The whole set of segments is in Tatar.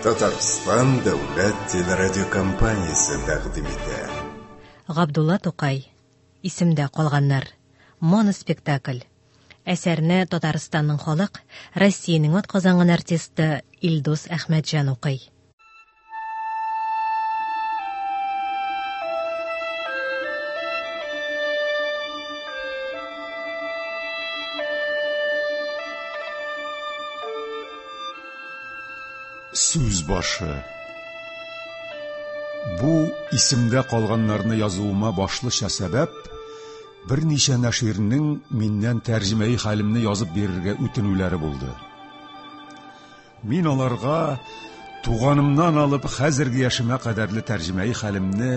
Татарстан дәүләт телерадиокомпаниясе тәкъдим итә. Габдулла Тукай. Исемдә калганнар. Моноспектакль. Әсәрне Татарстанның халык, Россиянең атказанган артисты Илдус Әхмәтҗан укый. Сүз башы. Бу исемдә калганнарны язуыма башлыча сәбәп берничә нәширнең миннән тәрҗемәи хәлемне язып бирергә үтенүләре булды. Мин аларга туганымнан алып хәзерге яшемә кадәрле тәрҗемәи хәлемне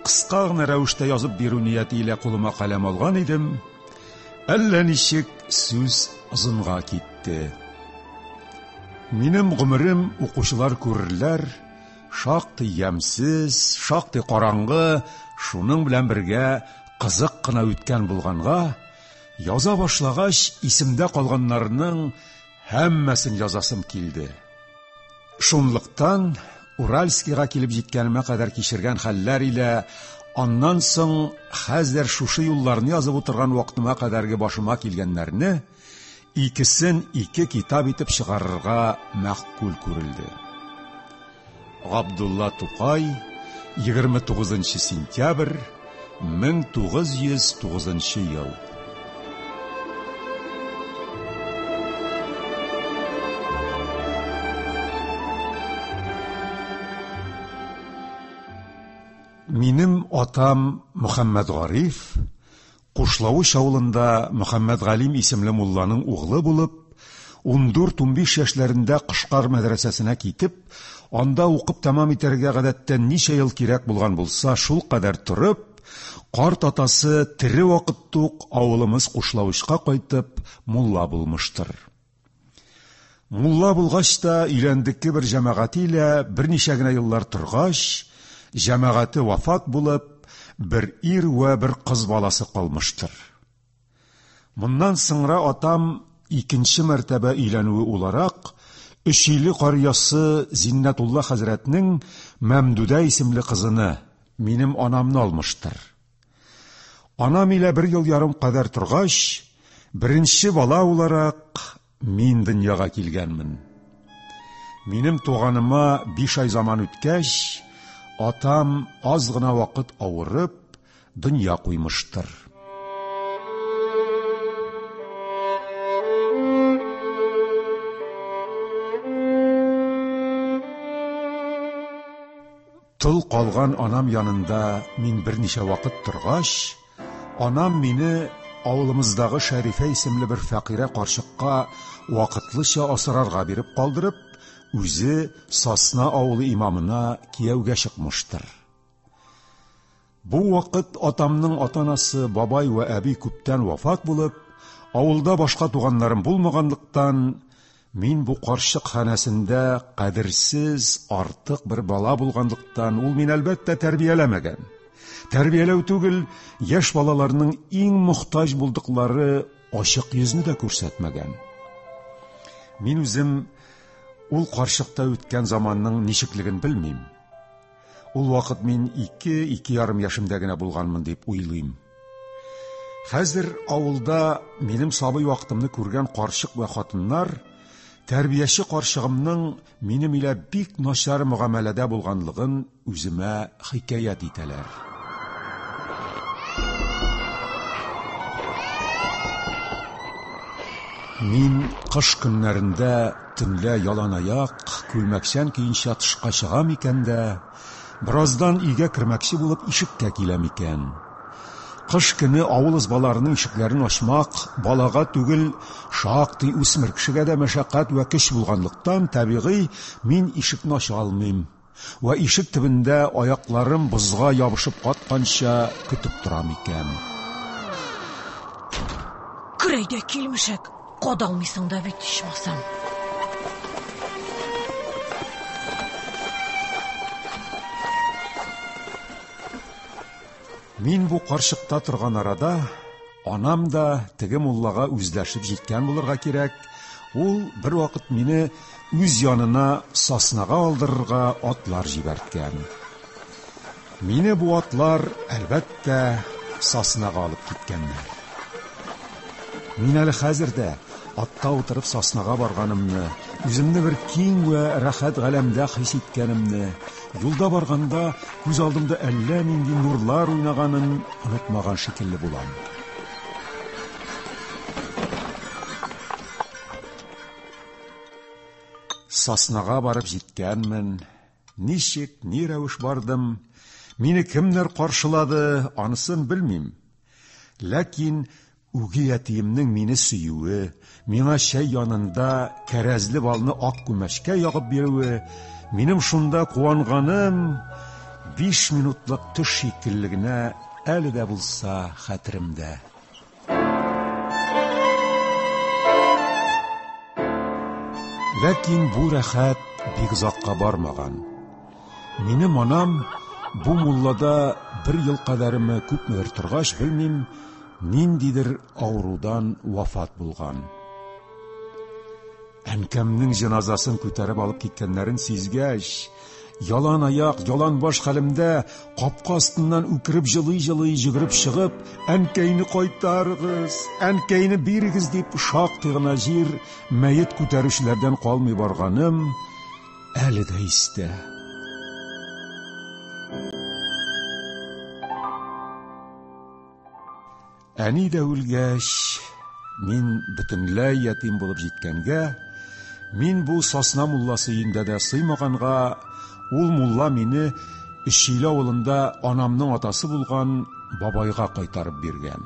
кыска гына рәвештә язып бирү нияте илә кулыма каләм алган идем, әллә ничек сүз озынга китте. Минем гомерем укучылар күрерләр, шактый ямьсез, шактый караңгы, шуның белән бергә кызык кына үткән булганга, яза башлагач, исемдә калганнарның Һәммәсен язасым килде. Шунлыктан Уральскига килеп җиткәнемә кадәр кичергән хәлләр илә аннан соң хәзер шушы юлларны язып утырган вакытыма кадәрге башыма килгәннәрне икесен ике китап итеп чыгарырга мәгъкуль күрелде. Габдулла Тукай, 29 сентябрь, 1909 ел. Минем атам Мөхәммәдгариф Кушлавыч авылында Мөхәммәтгалим исемле мулланың углы булып, ундүрт-унбиш яшьләрендә Кышкар мәдрәсәсенә китеп, анда укып тәмам итәргә гадәттә ничә ел кирәк булган булса, шулкадәр торып, карт атасы тере вакытта ук авылымыз Кушлавычка кайтып, мулла булмыштыр. Мулла булгач та, өйләндеке бер җәмәгате илә берничә генә еллар торгач, җәмәгате вафат булып, бер ир вә бер кыз баласы калмыштыр. Моннан соңра атам икенче мәртәбә өйләнүе уларак, Өчиле карьясы Зиннәтулла хәзрәтнең Мәмдүдә исемле кызыны, минем анамны алмыштыр. Анам илә бер ел ярым кадәр торгач, беренче бала уларак мин дөньяга килгәнмен. Минем туганыма биш ай заман үткәч, атам аз гына вакыт авырып, дөнья куймыштыр. Тол калган анам янында мин берничә вакыт торгач, анам мине авылымыздагы Шәрифә исемле бер фәкыйрә карчыкка вакытлыча асрарга биреп калдырып, үзе Сасна авылы имамына кияүгә чыкмыштыр. Бу вакыт атамның ата-анасы бабай вә әби күптән вафат булып, авылда башка туганнарым булмаганлыктан, Мин бу карчык ханәсендә кадерсез, артык бер бала булганлыктан, ул мине, әлбәттә, тәрбияләмәгән. Тәрбияләү түгел, яшь балаларның иң мохтаҗ булдыклары ачык йөзне дә күрсәтмәгән. Мин үзем ул карчыкта үткән заманның ничеклеген белмим. Ул вакыт мин ике, ике ярым яшемдә генә булганмын дип уйлыйм. Хәзер авылда минем сабый вакытымны күргән карчык вә хатыннар тәрбияче карчыгымның минем илә бик начар мөгамәләдә булганлыгын үземә хикәят итәләр. Мин кыш көннәрендә төнлә яланаяк, күлмәкчән көенчә тышка чыгам икән дә, бераздан өйгә кермәкче булып ишеккә киләм икән. Кыш көне авыл ызбаларының ишекләрен ачмак балага түгел, шактый үсмер кешегә дә мәшәкать вә көч булганлыктан, табигый, мин ишекне ача алмыйм вә ишек төбендә аякларым бозга ябышып катканча көтеп торам икән. Кер әйдә, килмешәк, кадалмыйсың да бит, ичмасам. Мин бу карчыкта торган арада анам да теге муллага үзләшеп җиткән булырга кирәк, ул бервакыт мине үз янына Саснага алдырырга атлар җибәрткән. Мине бу атлар, әлбәттә, Саснага алып киткәннәр. Мин әле хәзер дә атта утырып Саснага барганымны, үземне бер киң вә рәхәт галәмдә хис иткәнемне, юлда барганда күз алдымда әллә нинди нурлар уйнаганын онытмаган шикелле булам. Саснага барып җиткәнмен, ничек, ни рәвеш бардым, мине кемнәр каршылады, анысын белмим. Ләкин үги әтиемнең мине сөюе, миңа чәй янында кәрәзле балны ак күмәчкә ягып бирүе, минем шунда куанганым 5 минутлык төш шикелле генә әле дә булса хәтеремдә. Ләкин бу рәхәт бик озакка бармаган. Минем анам бу муллада бер ел кадәреме күпмедер торгач, белмим, ниндидер авырудан вафат булган. Әнкәмнең җеназасын күтәреп алып киткәннәрен сизгәч, ялан аяк, ялан баш хәлемдә капка астыннан үкереп җылый-җылый йөгереп чыгып, әнкәйне кайтарыгыз, әнкәйне бирегез дип шактый гына җир мәет күтәрүчеләрдән калмый барганым әле дә истә. Әни дә үлгәч, мин бөтенләй ятим булып җиткәнгә, мин бу Сосна мулласы өендә дә сыймаганга, ул мулла мине Өчиле авылында анамның атасы булган бабайга кайтарып биргән.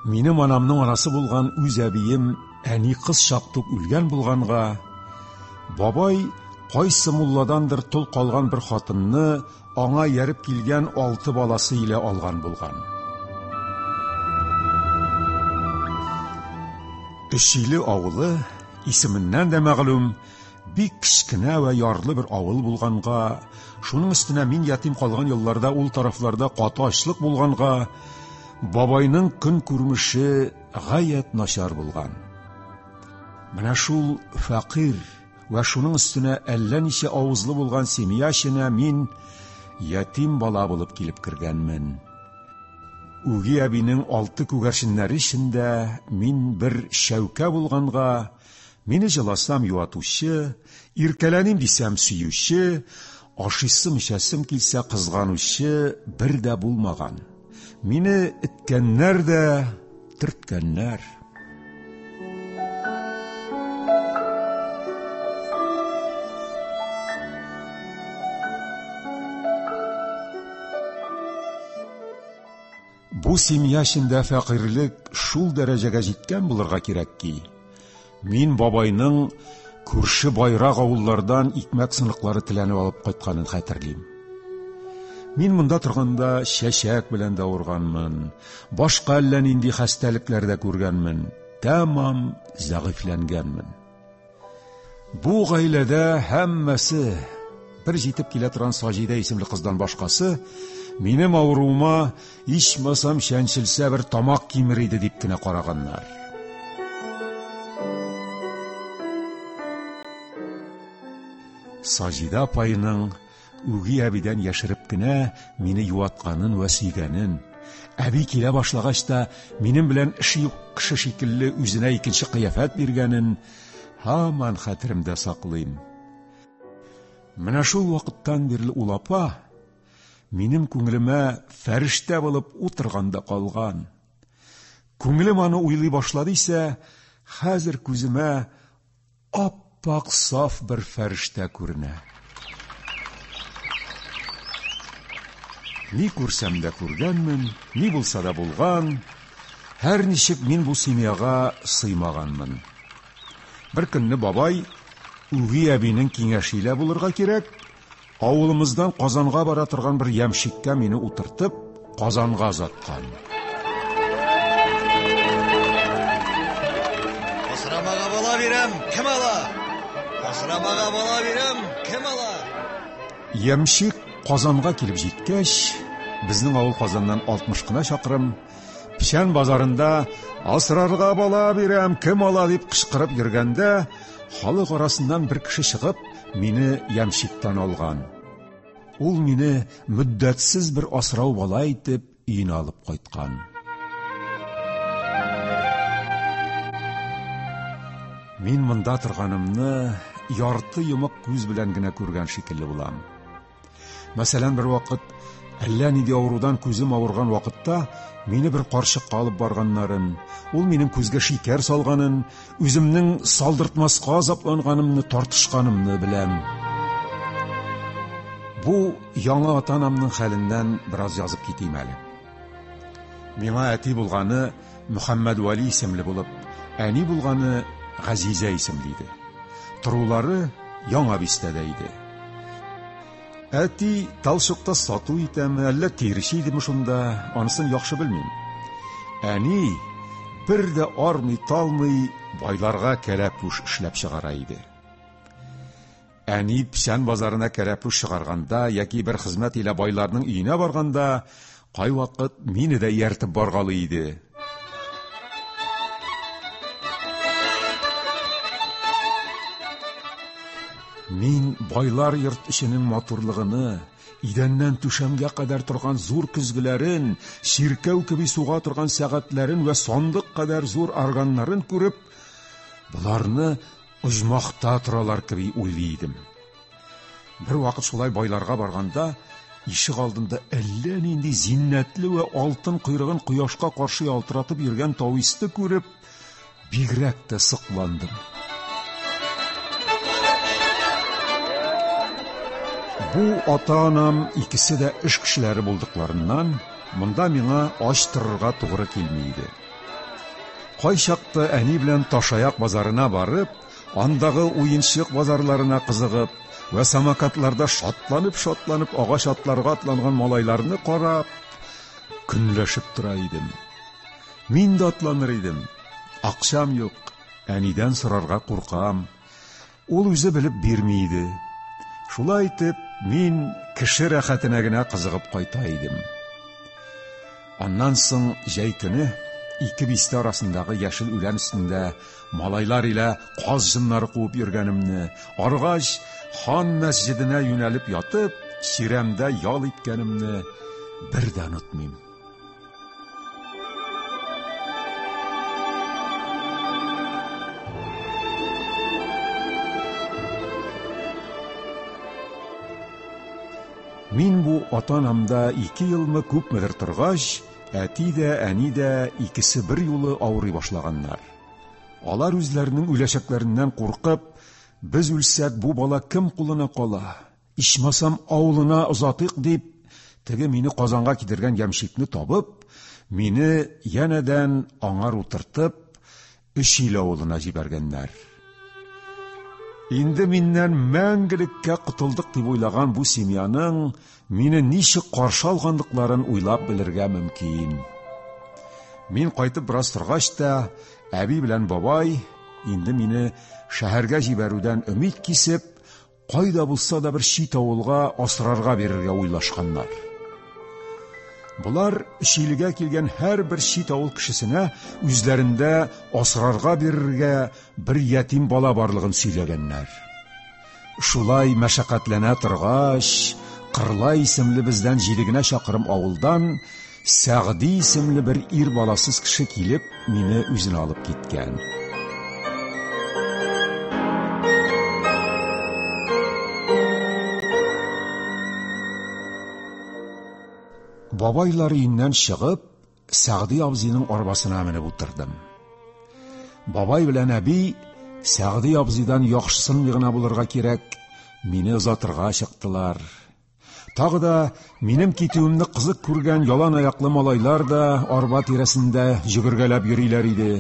Минем анамның анасы булган үз әбием әни кыз чактук үлгән булганга, бабай кайсы мулладандыр тол калган бер хатынны аңа ияреп килгән 6 баласы илә алган булган. Өчиле авылы, исеменнән дә мәгълүм, бик кечкенә вә ярлы бер авыл булганга, шуның өстенә мин ятим калган елларда ул тарафларда каты ачлык булганга, бабайның көн күрмеше гаять начар булган. Менә шул фәкыйрь вә шуның өстенә әллә ничә авызлы булган семья эченә мин ятим бала булып килеп кергәнмен. Үги әбинең 6 күгәрченнәре эчендә мин бер шәүкә булганга, мине җыласам юатучы, иркәләним дисәм сөюче, ашыйсым эчәсем килсә кызганучы бер дә булмаган. Мине эткәннәр дә, төрткәннәр. Бу семья эчендә фәкыйрьлек шул дәрәҗәгә җиткән булырга кирәк ки, мин бабайның күрше байрак авыллардан икмәк сыныклары теләнеп алып кайтканын хәтерлим. Мин монда торганда чәчәк белән дә авырганмын, башка әллә нинди хәстәлекләр дә күргәнмен, тәмам зәгыйфьләнгәнмен. Бу гаиләдә һәммәсе, бер җитеп килә торган Саҗидә исемле кыздан башкасы, минем авыруыма ичмасам чәнчелсә бер тамак кимер иде дип кенә караганнар. Саҗидә апайның үги әбидән яшереп кенә мине юатканын вә сөйгәнен, әби килә башлагач та минем белән эше юк кеше шикелле үзенә икенче кыяфәт биргәнен һаман хәтеремдә саклыйм. Менә шул вакыттан бирле ул апа минем күңелемә фәрештә булып утырганда калган. Күңелем аны уйлый башлады исә, хәзер күземә ап-ак саф бер фәрештә күренә. Ни күрсәм дә күргәнмен, ни булса да булган, һәр ничек мин бу семьяга сыймаганмын. Бер көнне бабай үги әбинең киңәше илә булырга кирәк, авылымыздан Казанга бара торган бер ямщиккә мине утыртып, Казанга озаткан. Асрамага бала бирәм, кем ала? Асрамага бала бирәм, кем ала? Ямщик Казанга килеп җиткәч, безнең авыл Казаннан 60 кына чакрым, печән базарында асрарга бала бирәм, кем ала дип кычкырып йөргәндә, халык арасыннан бер кеше чыгып, мине ямщиктан алган. Ул мине мөддәтсез бер асрау бала итеп өенә алып кайткан. Мин монда торганымны ярты йомык күз белән генә күргән шикелле булам. Мәсәлән, бер вакыт әллә нинди авырудан күзем авырган вакытта мине бер карчыкка алып барганнарын, ул минем күзгә шикәр салганын, үземнең салдыртмаска азапланганымны, тартышканымны беләм. Бу яңа ата-анамның хәленнән бераз язып китим әле. Миңа әти булганы Мөхәммәдвәли исемле булып, әни булганы Газизә исемле иде. Торулары Яңа бистәдә иде. Әти талчыкта сату итәме, әллә тирече идеме шунда, анысын яхшы белмим. Әни бер дә армый-талмый байларга кәләпүш эшләп чыгара иде. Әни печән базарына кәләпүш чыгарганда яки бер хезмәт илә байларның өенә барганда, кайвакыт мине дә ияртеп баргалый иде. Мин байлар йорт эченең матурлыгыны, идәннән түшәмгә кадәр торган зур көзгеләрен, чиркәү кеби суга торган сәгатьләрен вә сандык кадәр зур органнарын күреп, боларны оҗмахта торалар кеби уйлый идем. Бер вакыт шулай байларга барганда, ишек алдында әллә нинди зиннәтле вә алтын койрыгын кояшка каршы ялтыратып йөргән тависты күреп, бигрәк тә сокландым. Бу ата-анам икесе дә эш кешеләре булдыкларыннан, монда миңа ач торырга тугры килми иде. Кайчакта әни белән Ташаяк базарына барып, андагы уенчык базарларына кызыгып вә самокатларда шатланып-шатланып агач атларга атланган малайларны карап, көнләшеп тора идем. Мин дә атланыр идем. Акчам юк, әнидән сорарга куркам. Ул үзе белеп бирми иде. Шулай итеп, мин кеше рәхәтенә генә кызыгып кайта идем. Аннан соң җәй көне ике бистә арасындагы яшел үлән өстендә малайлар илә каз җыннары куып йөргәнемне, аргач хан мәсҗиденә юнәлеп ятып, чирәмдә ял иткәнемне бер дә онытмыйм. Мин бу ата-анамда ике елмы күпмедер торгач, әти дә, әни дә икесе бер юлы авырый башлаганнар. Алар үзләренең үләчәкләреннән куркып, без үлсәк, бу бала кем кулына кала? Ичмасам, авылына озатыйк дип, теге мине Казанга китергән ямщикны табып, мине янәдән аңар утыртып, Өчил авылына җибәргәннәр. Инде миннән мәңгелеккә котылдык дип уйлаган бу семьяның мине ничек каршы алганлыкларын уйлап белергә мөмкин. Мин кайтып бераз торгач та, әби белән бабай инде мине шәһәргә җибәрүдән өмид кисеп, кайда булса да бер чит авылга асрарга бирергә уйлашканнар. Болар Чилегә килгән һәрбер чит авыл кешесенә үзләрендә асрарга бирергә бер ятим бала барлыгын сөйләгәннәр. Шулай мәшәкатьләнә торгач, Кырлай исемле бездән җиде генә чакрым авылдан Сәгъди исемле бер ир баласыз кеше килеп, мине үзенә алып киткән. Бабайлар өеннән чыгып, Сәгъди абзыйның арбасына менеп утырдым. Бабай белән әби Сәгъди абзыйдан яхшысынмый гына булырга кирәк, мине озатырга чыктылар. Тагы да минем китүемне кызык күргән ялан аяклы малайлар да арба тирәсендә җөгергәләп йөриләр иде.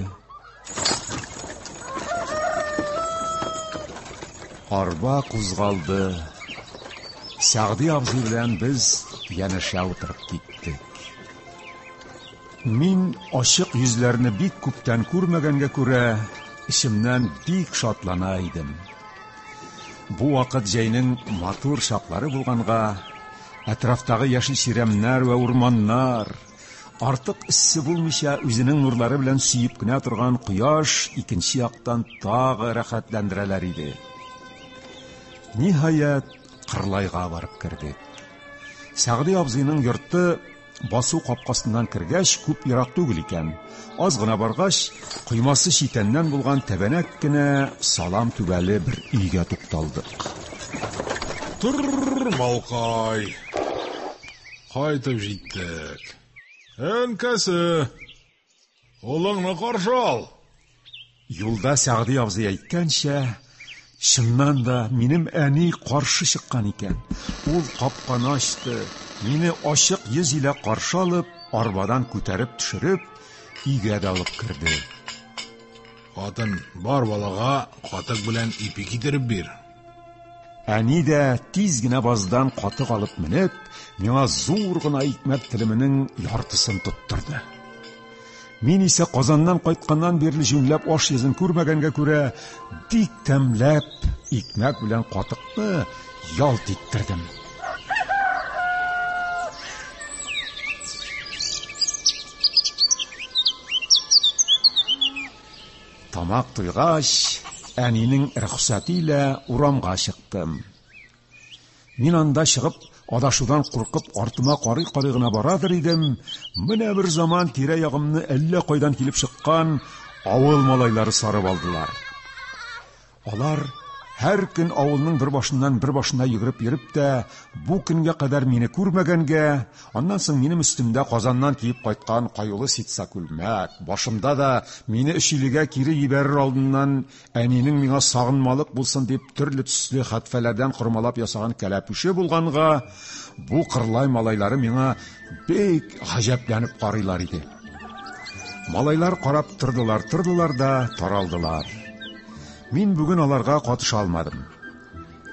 Арба кузгалды. Сәгъди абзый белән без янәшә утырып киттек. Мин ачык йөзләрне бик күптән күрмәгәнгә күрә, эчемнән бик шатлана идем. Бу вакыт җәйнең матур чаклары булганга, әтрафтагы яшел чирәмнәр вә урманнар, Артык эссе булмыйча үзенең нурлары белән сөеп кенә торган кояш икенче яктан тагы рәхәтләндерәләр иде. Ниһаять, Кырлайга барып кердек. Сәгъди абзыйның йорты басу капкасыннан кергәч күп ерак түгел икән. Аз гына баргач, коймасы читәннән булган тәбәнәк кенә салам түбәле бер өйгә тукталдык. Тор, малкай. Кайтып җиттек. Әнкәсе, улыңны каршы ал. Юлда Сәгъди абзый әйткәнчә, чыннан да минем әни каршы чыккан икән. Ул капканы ачты, мине ачык йөз илә каршы алып, арбадан күтәреп төшереп, өйгә дә алып керде. Хатын, бар балага катык белән ипи китереп бир. Әни дә тиз генә баздан катык алып менеп, миңа зур гына икмәк телеменең яртысын тоттырды. Мин исә Казаннан кайтканнан бирле җүнләп аш йөзен күрмәгәнгә күрә, бик тәмләп икмәк белән катыкны ялт иттердем. Тамак туйгач, әнинең рөхсәте илә урамга чыктым. Мин анда чыгып, адашудан куркып, артыма карый-карый гына барадыр идем, менә бер заман тирә-ягымны әллә кайдан килеп чыккан авыл малайлары сарып алдылар. Алар һәр көн авылның бер башыннан бер башына йөгереп йөреп тә, бу көнгә кадәр мине күрмәгәнгә, аннан соң минем өстемдә Казаннан киеп кайткан каюлы ситса күлмәк, башымда да мине Өчилегә кире җибәрер алдыннан әнинең миңа сагынмалык булсын дип төрле төсле хәтфәләрдән кормалап ясаган кәләпүше булганга, бу Кырлай малайлары миңа бик гаҗәпләнеп карыйлар иде. Малайлар карап тордылар-тордылар да таралдылар. Мин бүген аларга катыша алмадым.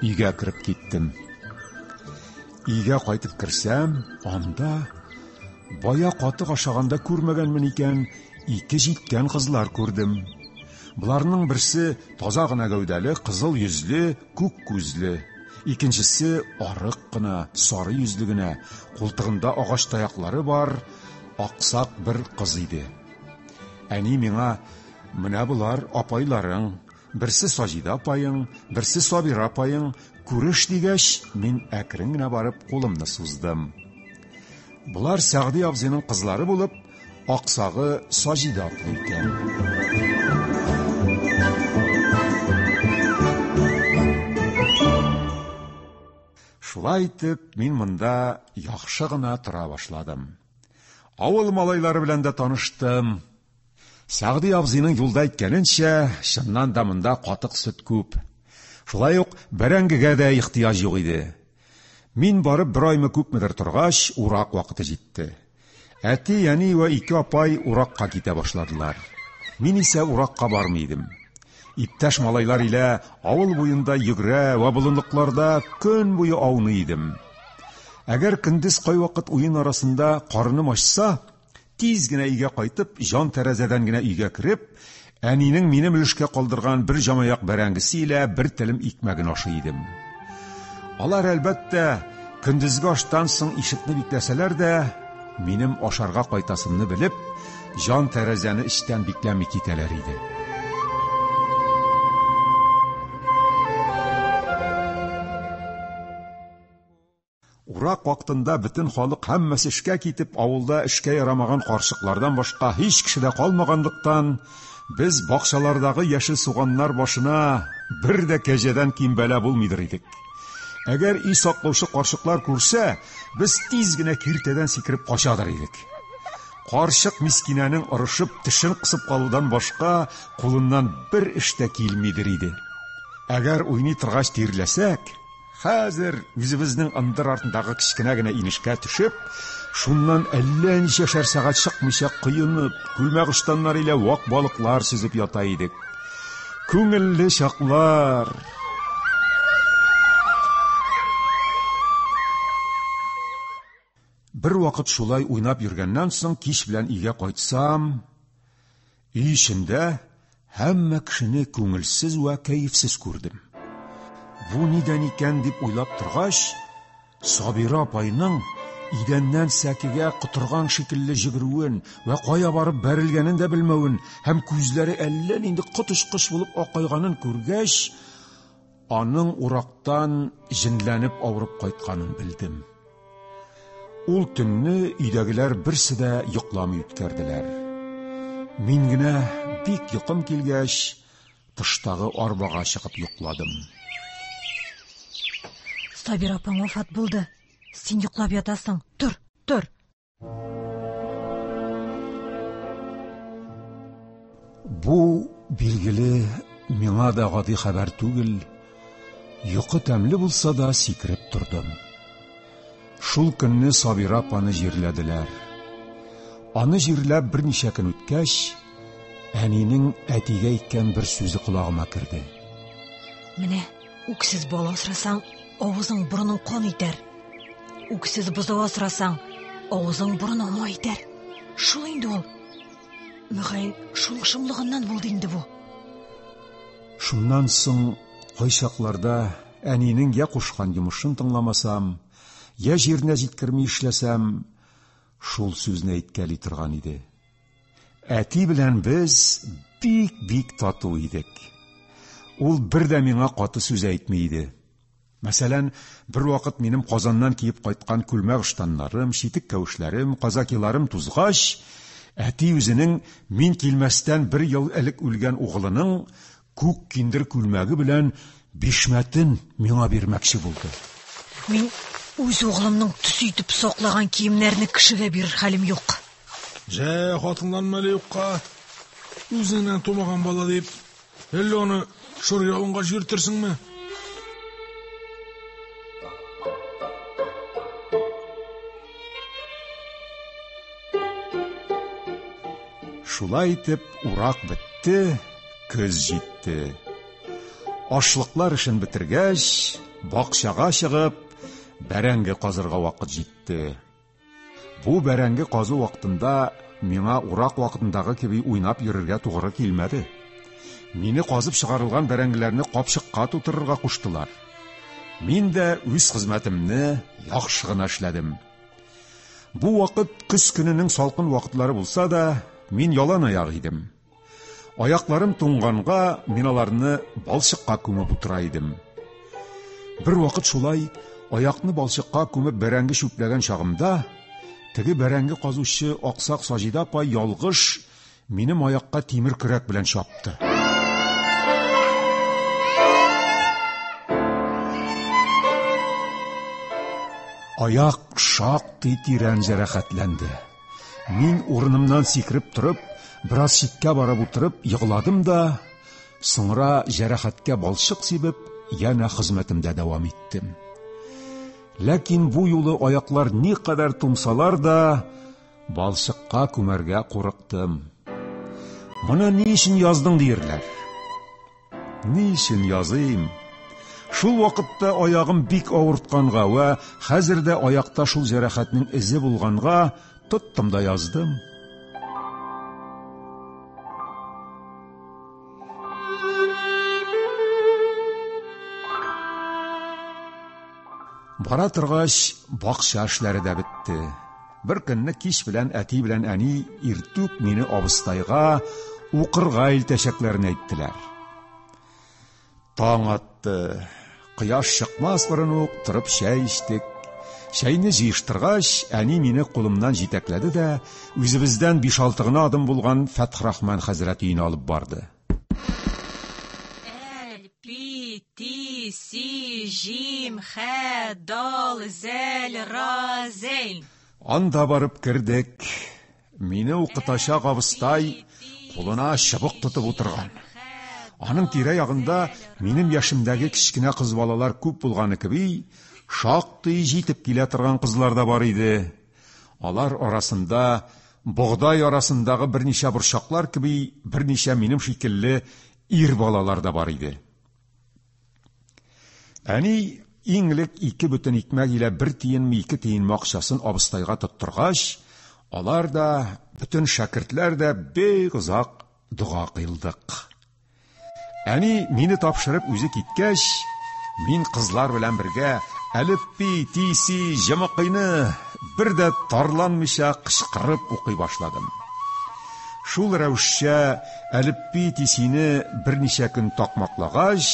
Өйгә кереп киттем. Өйгә кайтып керсәм, анда бая катык ашаганда күрмәгәнмен икән, ике җиткән кызлар күрдем. Боларның берсе таза гына гәүдәле, кызыл йөзле, күк күзле. Икенчесе арык кына, сары йөзле генә, култыгында агач таяклары бар, аксак бер кыз иде. Әни миңа: "Менә болар апайларың, берсе Саҗидә апаең, берсе Сабира апаең, күреш", дигәч, мин әкрен генә барып кулымны суздым. Болар Сәгъди абзыйның кызлары булып, аксагы Саҗидә атлы икән. Шулай итеп, мин монда яхшы гына тора башладым. Авыл малайлары белән дә таныштым. Сәгъди абзыйның юлда әйткәненчә, чыннан да монда катык сөт күп. Шулай ук бәрәңгегә дә ихтыяҗ юк иде. Мин барып бер аймы күпмедер торгач, урак вакыты җитте. Әти, әни вә ике апай уракка китә башладылар. Мин исә уракка бармый идем. Иптәш малайлар илә авыл буенда йөгерә вә болынлыкларда көн буе ауный идем. Әгәр көндез кайвакыт уен арасында карыным ачса, тиз генә өйгә кайтып, җан тәрәзәдән генә өйгә кереп, әнинең минем өлешкә калдырган бер җамаяк бәрәңгесе илә бер телем икмәген ашый идем. Алар, әлбәттә, көндезге аштан соң ишекне бикләсәләр дә, минем ашарга кайтасымны белеп, җан тәрәзәне эчтән бикләми китәләр иде. Урак вакытында бөтен халык һәммәсе эшкә китеп, авылда эшкә ярамаган карчыклардан башка һич кеше дә калмаганлыктан, без бакчалардагы яшел суганнар башына бер дә кәҗәдән ким бәла булмыйдыр идек. Әгәр өй саклаучы карчыклар күрсә, без тиз генә киртәдән сикереп качадыр идек. Карчык мискинәнең орышып тешен кысып калудан башка кулыннан бер эш тә килмидер иде. Әгәр уйный торгач тирләсәк, хәзер үзебезнең ындыр артындагы кечкенә генә инешкә төшеп, шуннан әллә ничәшәр сәгать чыкмыйча коенып, күлмәк-ыштаннар илә вак балыклар сөзеп ята идек. Күңелле чаклар! Бер вакыт шулай уйнап йөргәннән соң кич белән өйгә кайтсам, өй эчендә һәммә кешене күңелсез вә кәефсез күрдем. Бу нидән икән дип уйлап торгач, Сабира апайның идәннән сәкегә котырган шикелле җөгерүен вә кая барып бәрелгәнен дә белмәвен һәм күзләре әллә нинди коточкыч булып акайганын күргәч, аның урактан җенләнеп авырып кайтканын белдем. Ул төнне өйдәгеләр берсе дә йокламый үткәрделәр. Мин генә бик йокым килгәч, тыштагы арбага чыгып йокладым. Сабира апаң вафат булды. Син йоклап ятасың. Тор, тор. Бу, билгеле, миңа да гади хәбәр түгел. Йокы тәмле булса да сикереп тордым. Шул көнне Сабира апаны җирләделәр. Аны җирләп берничә көн үткәч, әнинең әтигә әйткән бер сүзе колагыма керде. Менә үксез бала асрасаң, авызың борының кан итәр. Үксез бозау асрасаң, авызың борының май итәр. Шул инде ул. Мөгаен, шуның шомлыгыннан булды инде бу. Шуннан соң кайчакларда әнинең я кушкан йомышын тыңламасам, я җиренә җиткерми эшләсәм, шул сүзне әйткәли торган иде. Әти белән без бик-бик тату идек. Ул бер дә миңа каты сүз әйтми иде. Мәсәлән, бервакыт минем Казаннан киеп кайткан күлмәк-ыштаннарым, читек-кәвешләрем, казакиларым тузгач, әти үзенең мин килмәстән бер ел элек үлгән угылының күк киндер күлмәге белән бишмәтен миңа бирмәкче булды. Мин үз угылымның төсе итеп саклаган киемнәрне кешегә бирер хәлем юк. Җә, хатынланма әле юкка. Үзеңнән тумаган бала дип, әллә аны шыр ялангач йөртерсеңме? Шулай итеп, урак бетте, көз җитте. Ашлыклар эшен бетергәч, бакчага чыгып, бәрәңге казырга вакыт җитте. Бу бәрәңге казу вакытында миңа урак вакытындагы кеби уйнап йөрергә тугры килмәде. Мине казып чыгарылган бәрәңгеләрне капчыкка тутырырга куштылар. Мин дә үз хезмәтемне яхшы гына эшләдем. Бу вакыт көз көненең салкын вакытлары булса да, мин ялан аяк идем. Аякларым туңганга, мин аларны балчыкка күмеп утыра идем. Бер вакыт шулай аякны балчыкка күмеп бәрәңге чүпләгән чагымда, теге бәрәңге казучы аксак Саҗидә апа ялгыш минем аякка тимер көрәк белән чапты. Аяк шактый тирән җәрәхәтләнде. Мин урынымнан сикереп торып, бераз читкә барып утырып егыладым да, соңра җәрәхәткә балчык сибеп, янә хезмәтемдә дәвам иттем. Ләкин бу юлы аяклар никадәр туңсалар да, балчыкка күмәргә курыктым. Моны ни өчен яздың диерләр. Ни өчен языйм? Шул вакытта аягым бик авыртканга вә хәзер дә аякта шул җәрәхәтнең эзе булганга тоттым да яздым. Бара торгач, бакча эшләре дә бетте. Бер көнне кич белән әти белән әни иртүк мине абыстайга укырга илтәчәкләрен әйттеләр. Таң атты. Кояш чыкмас борын ук торып чәй эчтек. Чәйне җыештыргач, әни мине кулымнан җитәкләде дә, үзебездән биш-алты гына адым булган Фәтхрахман хәзрәт өенә алып барды. Әл, пи, ти, си, җим, хә, дал, зәл, ра, зәйн. Анда барып кердек. Мине укытачак абыстай кулына чыбык тотып утырган. Аның тирә-ягында минем яшемдәге кечкенә кыз балалар күп булганы кеби, шактый җитеп килә торган кызлар да бар иде. Алар арасында богдай арасындагы берничә борчаклар кеби берничә минем шикелле ир балалар да бар иде. Әни иң элек ике бөтен икмәк илә бер тиенме ике тиенме акчасын абыстайга тоттыргач, алар да, бөтен шәкертләр дә бик озак дога кыйлдык. Әни мине тапшырып үзе киткәч, мин кызлар белән бергә әлеппи, ти, си, җымыкыйны бер дә тарланмыйча кычкырып укый башладым. Шул рәвешчә әлепби тисине берничә көн такмаклагач,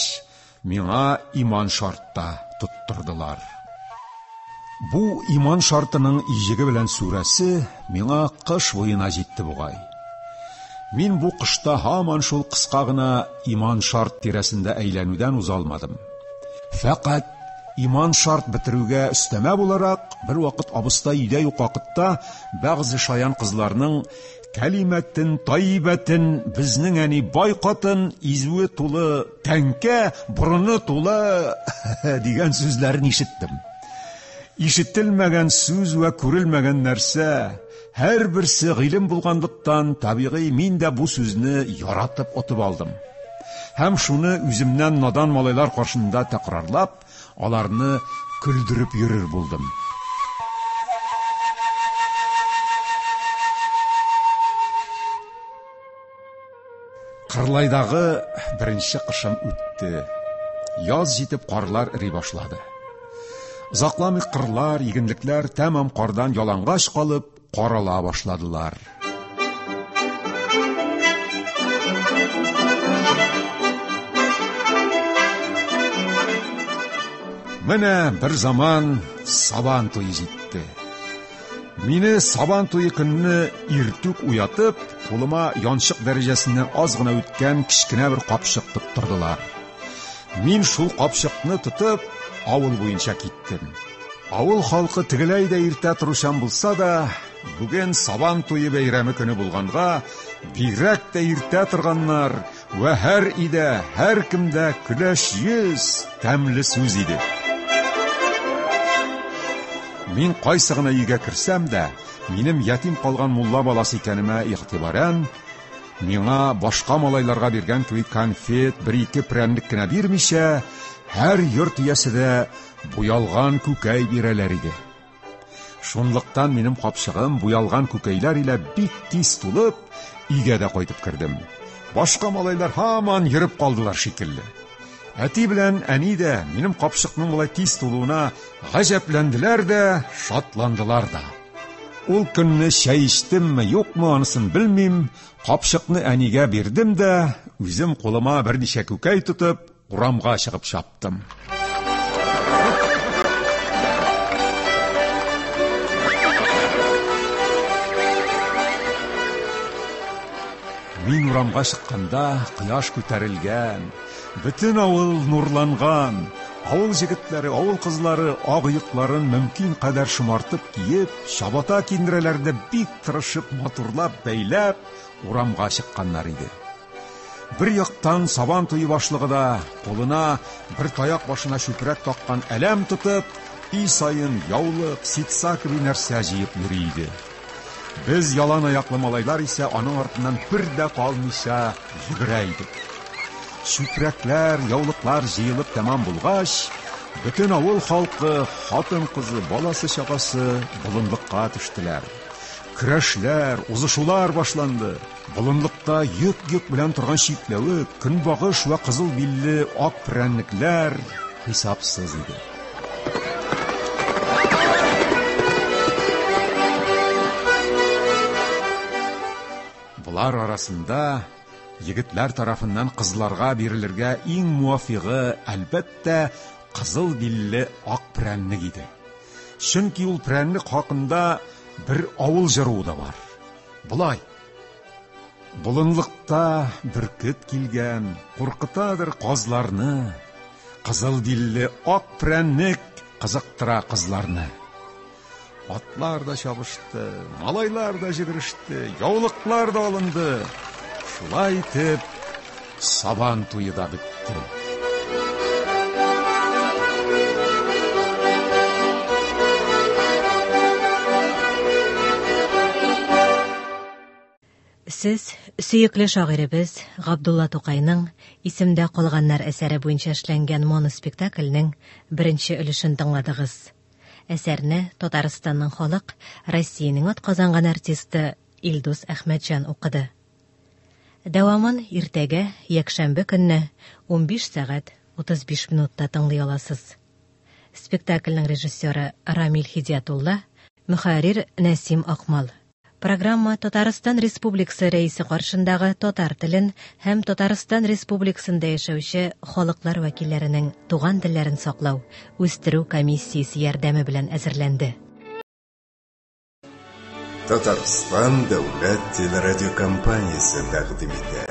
миңа иман шартта тоттырдылар. Бу иман шартының иҗеге белән сүрәсе миңа кыш буена җитте бугай. Мин бу кышта һаман шул кыска гына иман шарт тирәсендә әйләнүдән уза алмадым. Фәкать иман шарт бетерүгә өстәмә буларак, бервакыт абыстай өйдә юк вакытта бәгъзе шаян кызларның кәлимәтен, таибәтен, безнең әни бай катын, изүе тулы тәңкә, борыны тулы дигән сүзләрен ишеттем. Ишетелмәгән сүз вә күрелмәгән нәрсә, һәрберсе гыйлем булганлыктан, табигый, мин дә бу сүзне яратып отып алдым. Һәм шуны үземнән надан малайлар каршында тәкрарлап, аларны көлдереп йөрер булдым. Кырлайдагы беренче кышым үтте. Яз җитеп карлар эри башлады. Озакламый кырлар, игенлекләр тәмам кардан ялангач калып, карала башладылар. Менә бер заман Сабан туе җитте. Мине Сабан туе көнне иртүк уятып, кулыма янчык дәрәҗәсеннән аз гына үткән кечкенә бер капчык тоттырдылар. Мин шул капчыкны тотып, авыл буенча киттем. Авыл халкы тегеләй дә иртә торучан булса да, бүген Сабан туе бәйрәме көне булганга, бигрәк тә иртә торганнар вә һәр өйдә, һәркемдә көләч йөз, тәмле сүз иде. Мин кайсы гына өйгә керсәм дә, минем ятим калган мулла баласы икәнемә игътибарән, миңа башка малайларга биргән кебек конфет, бер-ике прәннек кенә бирмичә, һәр йорт иясе дә буялган күкәй бирәләр иде. Шунлыктан минем капчыгым буялган күкәйләр илә бик тиз тулып, өйгә дә кайтып кердем. Башка малайлар һаман йөреп калдылар шикелле. Әти белән әни дә минем капчыкның болай тиз тулуына гаҗәпләнделәр дә, шатландылар да. Ул көнне чәй эчтемме, юкмы, анысын белмим, капчыкны әнигә бирдем дә, үзем кулыма берничә күкәй тотып, урамга чыгып чаптым. Мин урамга чыкканда кояш күтәрелгән, бөтен авыл нурланган, авыл җегетләре, авыл кызлары ак оекларын мөмкин кадәр шомартып киеп, чабата киндерәләрне бик тырышып матурлап бәйләп, урамга чыкканнар иде. Бер яктан Сабан туе башлыгы да, кулына бер таяк башына чүпрәк таккан әләм тотып, өй саен яулык, ситса кеби нәрсә җыеп йөри иде. Без ялан аяклы малайлар исә аның артыннан бер дә калмыйча йөгерә идек. Чүпрәкләр, яулыклар җыелып тәмам булгач, бөтен авыл халкы, хатын-кызы, баласы-чагасы болынлыкка төштеләр. Көрәшләр, узышулар башланды. Болынлыкта йөк-йөк белән торган чикләвек, көнбагыш вә кызыл билле ак прәннекләр хисапсыз иде. Болар арасында егетләр тарафыннан кызларга бирелергә иң муафигы, әлбәттә, кызыл билле ак прәннек иде. Чөнки ул прәннек хакында бер авыл җыруы да бар. Болай. Болынлыкта бөркет килгән, куркытадыр казларны. Кызыл билле ак прәннек кызыктыра кызларны. Атлар да чабышты, малайлар да җөгереште, яулыклар да алынды. Шулай итеп, Сабан туе да бетте. Сез сөекле шагыйребез Габдулла Тукайның Исемдә калганнар әсәре буенча эшләнгән моноспектакльнең беренче өлешен тыңладыгыз. Әсәрне Татарстанның халык, Россиянең атказанган артисты Илдус Әхмәтҗан укыды. Дәвамын иртәгә, якшәмбе көнне 15 сәгать 35 минутта тыңлый аласыз. Спектакльнең режиссеры Рамил Хидиятулла, Мөхәррир Нәсим Акмал. Программа Татарстан Республикасы Рәисе каршындагы татар телен һәм Татарстан Республикасында яшәүче халыклар вәкилләренең туган телләрен саклау, үстерү комиссиясе ярдәме белән әзерләнде. Татарстан дәүләт телерадиокомпаниясе тәкъдим итә.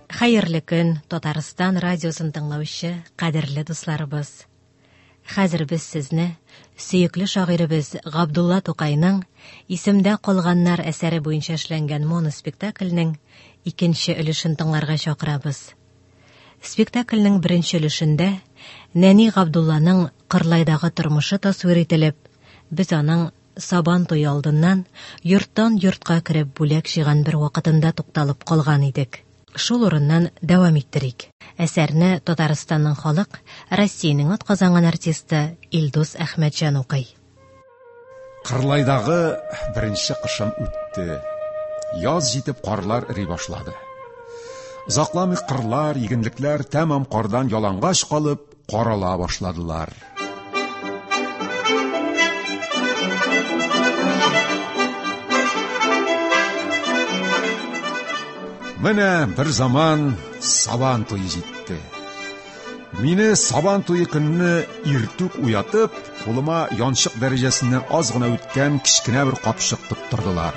Хәерле көн, Татарстан радиосын тыңлаучы кадерле дусларыбыз! Хәзер без сезне сөекле шагыйребез Габдулла Тукайның Исемдә калганнар әсәре буенча эшләнгән моноспектакльнең икенче өлешен тыңларга чакырабыз. Спектакльнең беренче өлешендә нәни Габдулланың Кырлайдагы тормышы тасвир ителеп, без аның Сабан туе алдыннан йорттан йортка кереп бүләк җыйган бер вакытында тукталып калган идек. Шул урыннан дәвам иттерик. Әсәрне Татарстанның халык, Россиянең атказанган артисты Илдус Әхмәтҗан укый. Кырлайдагы беренче кышым үтте. Яз җитеп карлар эри башлады. Озакламый кырлар, игенлекләр тәмам кардан ялангач калып, карала башладылар. Менә бер заман Сабан туе җитте. Мине Сабан туе көнне иртүк уятып, кулыма янчык дәрәҗәсеннән аз гына үткән кечкенә бер капчык тоттырдылар.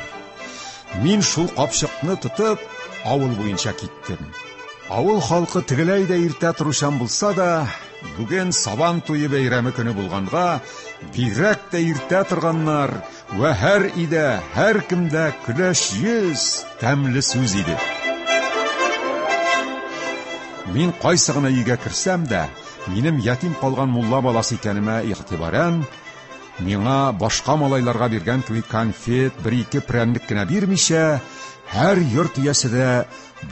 Мин шул капчыкны тотып, авыл буенча киттем. Авыл халкы тегеләй дә иртә торучан булса да, бүген Сабан туе бәйрәме көне булганга, бигрәк тә иртә торганнар вә һәр өйдә, һәркемдә көләч йөз, тәмле сүз иде. Мин кайсы гына өйгә керсәм дә, минем ятим калган мулла баласы икәнемә игътибарән, миңа башка малайларга биргән кебек конфет, бер-ике прәннек кенә бирмичә, һәр йорт иясе дә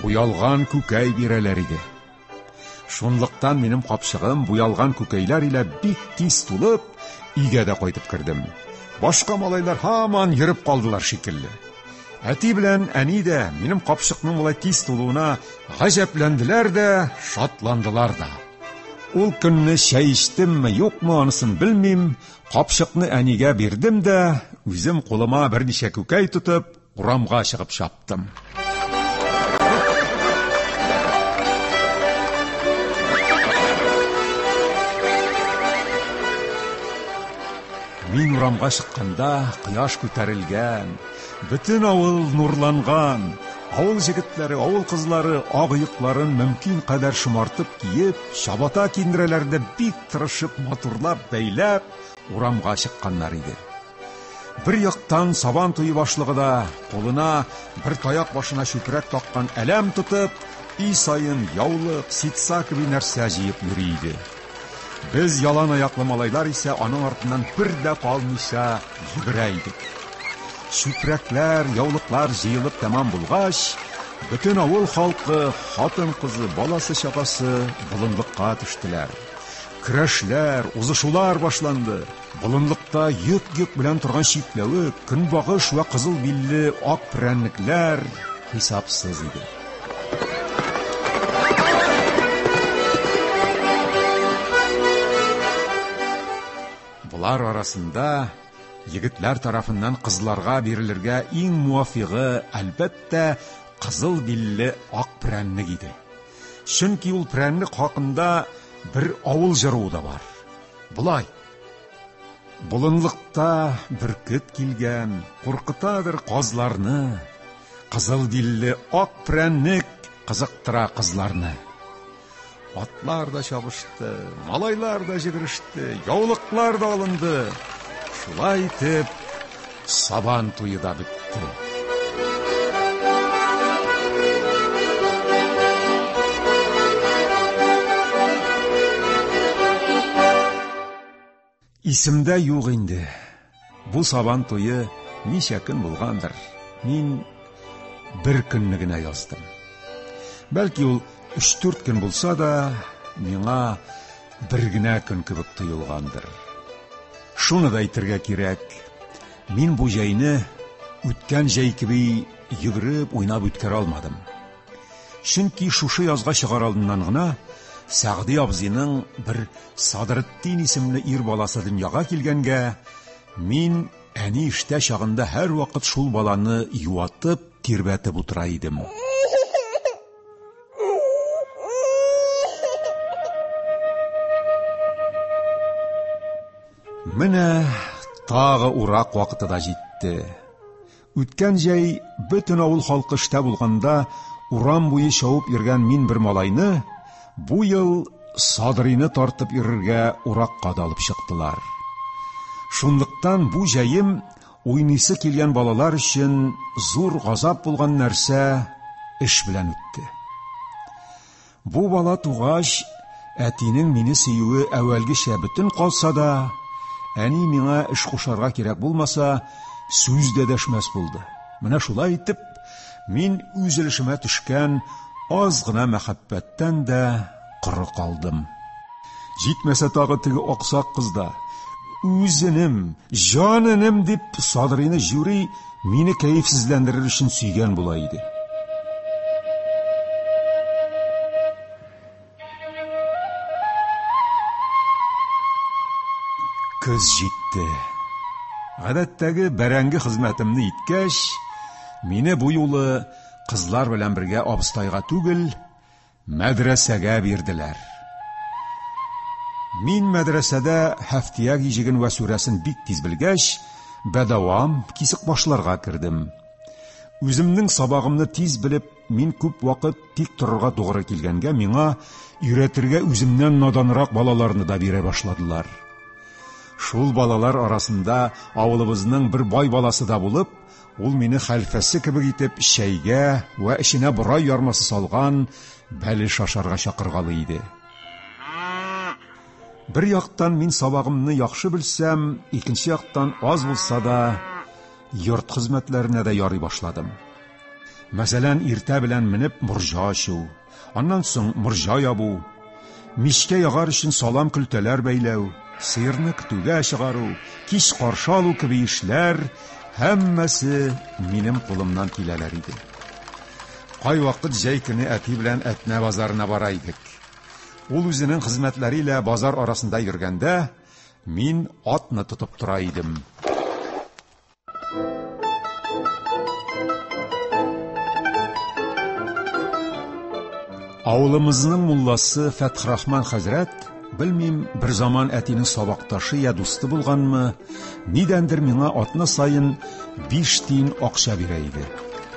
буялган күкәй бирәләр иде. Шунлыктан минем капчыгым буялган күкәйләр илә бик тиз тулып, өйгә дә кайтып кердем. Башка малайлар һаман йөреп калдылар шикелле. Әти белән әни дә минем капчыкның болай тиз тулуына гаҗәпләнделәр дә, шатландылар да. Ул көнне чәй эчтемме, юкмы, анысын белмим, капчыкны әнигә бирдем дә, үзем кулыма берничә күкәй тотып, урамга чыгып чаптым. Мин урамга чыкканда кояш күтәрелгән, бөтен авыл нурланган. Авыл җегетләре, авыл кызлары ак оекларын мөмкин кадәр шомартып киеп, чабата киндерәләрне бик тырышып матурлап бәйләп, урамга чыкканнар иде. Бер яктан Сабан туе башлыгы да, кулына бер таяк башына чүпрәк таккан әләм тотып, өй саен яулык, ситса кеби нәрсә җыеп йөри иде. Без ялан аяклы малайлар исә аның артыннан бер дә калмыйча йөгерә идек. Чүпрәкләр, яулыклар җыелып тәмам булгач, бөтен авыл халкы, хатын-кызы, баласы-чагасы болынлыкка төштеләр. Көрәшләр, узышулар башланды. Болынлыкта йөк-йөк белән торган чикләвек, көнбагыш вә кызыл билле ак прәннекләр хисапсыз иде. Болар арасында егетләр тарафыннан кызларга бирелергә иң муафигы, әлбәттә, кызыл билле ак прәннек иде. Чөнки ул прәннек хакында бер авыл җыруы да бар. Болай. Болынлыкта бөркет килгән, куркытадыр казларны. Кызыл билле ак прәннек кызыктыра кызларны. Атлар да чабышты, малайлар да җегереште, яулыклар да алынды. Шулай итеп, Сабан туе да бетте. Исемдә юк инде. Бу Сабан туе ничә көн булгандыр. Мин бер көнне генә яздым. Бәлки ул өч-дүрт көн булса да, миңа бер генә көн кебек тоелгандыр. Шуны да әйтергә кирәк, мин бу җәйне үткән җәй кеби йөгереп уйнап үткәрә алмадым. Чөнки шушы язга чыгар алдыннан гына Сәгъди абзыйның бер Садретдин исемле ир баласы дөньяга килгәнгә, мин Әни эштә чагында һәрвакыт шул баланы юатып, тирбәтеп утыра идем. Менә тагы урак вакыты да җитте. Үткән җәй бөтен авыл халкы эштә булганда урам буе чабып йөргән мин бер малайны бу ел Садрины тартып йөрергә уракка да алып чыктылар. Шунлыктан бу җәем уйныйсы килгән балалар өчен зур газап булган нәрсә эш белән үтте. Бу бала тугач, әтинең мине сөюе әүвәлгечә бөтен калса да, әни миңа эш кушарга кирәк булмаса, сүз дә дәшмәс булды. Менә шулай итеп, мин үз өлешемә төшкән аз гына мәхәббәттән дә коры калдым. Җитмәсә тагы теге аксак кыз да, үз энем, җан энем дип Садрины жюри мине кәефсезләндерер өчен сөйгән була иде. Көз җитте. Гадәттәге бәрәңге хезмәтемне иткәч, мине бу юлы кызлар белән бергә абыстайга түгел, Мәдрәсәгә бирделәр. Мин мәдрәсәдә Һәфтияк иҗеген вә сүрәсен бик тиз белгәч, бәдәвам кисек башларга кердем. Үземнең сабагымны тиз белеп, мин күп вакыт тик торырга тугры килгәнгә, миңа өйрәтергә үземнән наданрак балаларны да бирә башладылар. Шул балалар арасында авылыбызның бер бай баласы да булып, Ул мине хәлфәсе кебек итеп чәйгә вә эченә борай ярмасы салган бәлеш ашарга чакыргалый иде. Бер яктан мин сабагымны яхшы белсәм, икенче яктан аз булса да йорт хезмәтләренә дә ярый башладым. Мәсәлән, иртә белән менеп морҗа ачу, аннан соң морҗа ябу, мичкә ягар өчен салам көлтәләр бәйләү, сыерны көтүгә чыгару, кич каршы алу кеби эшләр һәммәсе минем кулымнан киләләр иде. Кайвакыт җәй көне әти белән Әтнә базарына бара идек. Ул үзенең хезмәтләре илә базар арасында йөргәндә, мин атны тотып тора идем. Авылымызның мулласы Фәтхрахман хәзрәт, белмим, бер заман әтинең сабакташы я дусты булганмы, нидәндер миңа атна саен 5 тиен акча бирә иде.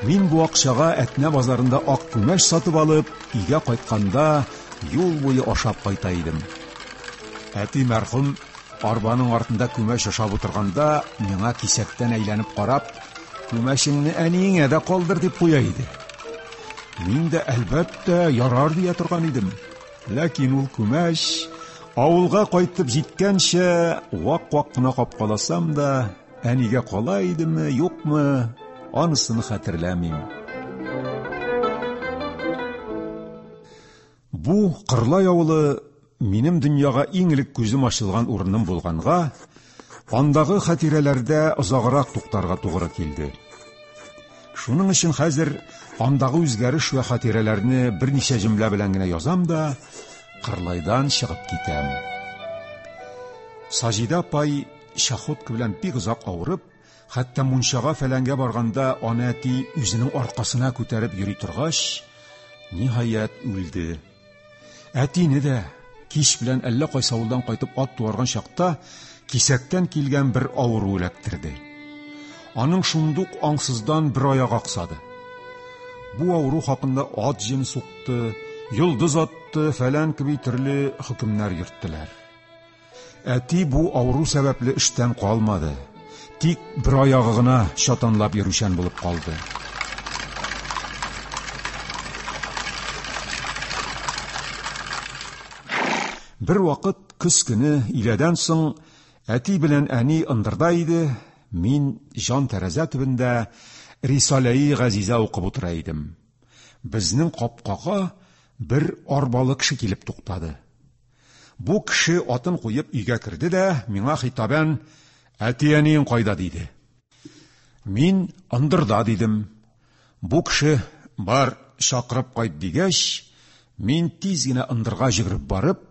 Мин бу акчага Әтнә базарында ак күмәч сатып алып, өйгә кайтканда юл буе ашап кайта идем. Әти мәрхүм Арбаның артында күмәч ашап утырганда, миңа кисәктән әйләнеп карап, күмәчеңне әниеңә дә калдыр дип куя иде. Мин дә, әлбәттә, ярар дия торган идем. Ләкин ул күмәч авылга кайтып җиткәнчә вак-вак кына капкаласам да, әнигә кала идеме, юкмы, анысын хәтерләмим. Бу Кырлай авылы минем дөньяга иң элек күзем ачылган урыным булганга, андагы хатирәләрдә озаграк туктарга тугры килде. Шуның өчен хәзер андагы үзгәреш вә хатирәләрне берничә җөмлә белән генә язам да, Кырлайдан чыгып китәм. Саҗидә апай чахотка белән бик озак авырып, хәтта мунчага фәләнгә барганда аны әти үзенең аркасына күтәреп йөри торгач, ниһаять үлде. Әтине дә кич белән әллә кайсы авылдан кайтып ат туарган чакта кисәктән килгән бер авыру эләктерде. Аның шундук аңсыздан бер аяк аксады. Бу авыру хакында ат җен сукты, йолдыз атты, фәлән кеби төрле хөкемнәр йөрттеләр. Әти бу авыру сәбәпле эштән калмады. Тик бер аягы гына чатанлап йөрүчән булып калды. Бер вакыт көз көне иләдән соң әти белән әни ындырда иде, мин җан тәрәзә төбендә Рисаләи Газизә укып утыра идем. Безнең капкага бер арбалы кеше килеп туктады. Бу кеше атын куеп өйгә керде дә, миңа хитабән, әти-әниең кайда, диде. Мин ындырда, дидем. Бу кеше, бар, чакырып кайт, дигәч, мин тиз генә ындырга җөгереп барып,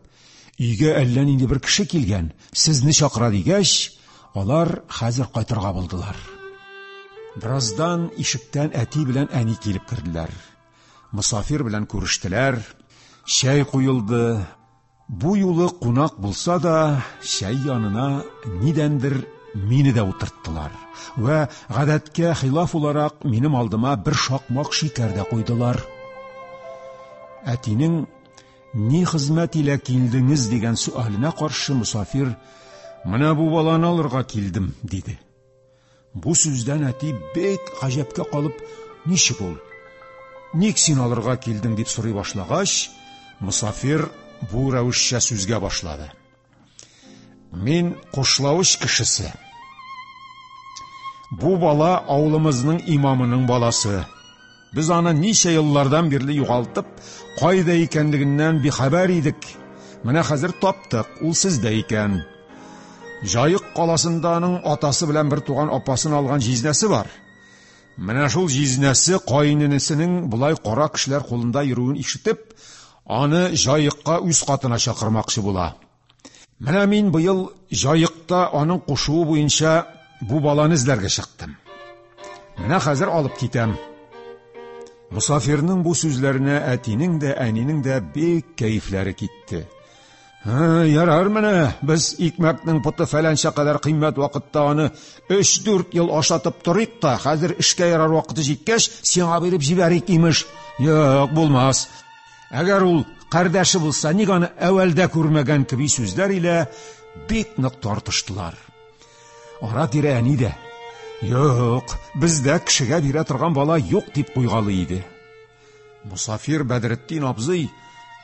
өйгә әллә нинди бер кеше килгән, сезне чакыра дигәч, Алар хәзер кайтырга булдылар. Бераздан ишектән әти белән әни килеп керделәр. Мосафир белән күрештеләр. Чәй куелды. Бу юлы кунак булса да, чәй янына нидәндер мине дә утырттылар. Вә гадәткә хилаф буларак минем алдыма бер шакмак шикәр дә куйдылар. Әтинең ни хезмәт илә килдеңез дигән сөаленә каршы мосафир «Менә бу баланы алырга килдем» диде. Бу сүздән әти бик гаҗәпкә калып, «Ничек ул? Ник син алырга килдең?» дип сорый башлагач, мосафир бу рәвешчә сүзгә башлады. Мин Кушлавыч кешесе. Бу бала авылымызның имамының баласы. Без аны ничә еллардан бирле югалтып, кайда икәнлегеннән бихәбәр идек. Менә хәзер таптык, ул сездә икән. Җаек каласында аның атасы белән бер туган апасын алган җизнәсе бар. Менә шул җизнәсе каененесенең болай кара кешеләр кулында йөрүен ишетеп, аны Җаекка үз катына чакырмакчы була. Менә мин быел Җаекта аның кушуы буенча бу баланы эзләргә чыктым. Менә хәзер алып китәм. Мосафирның бу сүзләренә әтинең дә, әнинең дә бик кәефләре китте. Ярар менә, без икмәкнең поты фәләнчә кадәр кыйммәт вакытта аны 3-4 ел ашатып торыйк та, хәзер эшкә ярар вакыты җиткәч, сиңа биреп җибәрик, имеш. Юк, булмас. Әгәр ул кардәше булса, ник аны әүвәлдә күрмәгән кеби сүзләр илә бик нык тартыштылар. Ара-тирә әни дә, юк, бездә кешегә бирә торган бала юк дип куйгалый иде. Мусафир Бәдретдин абзый,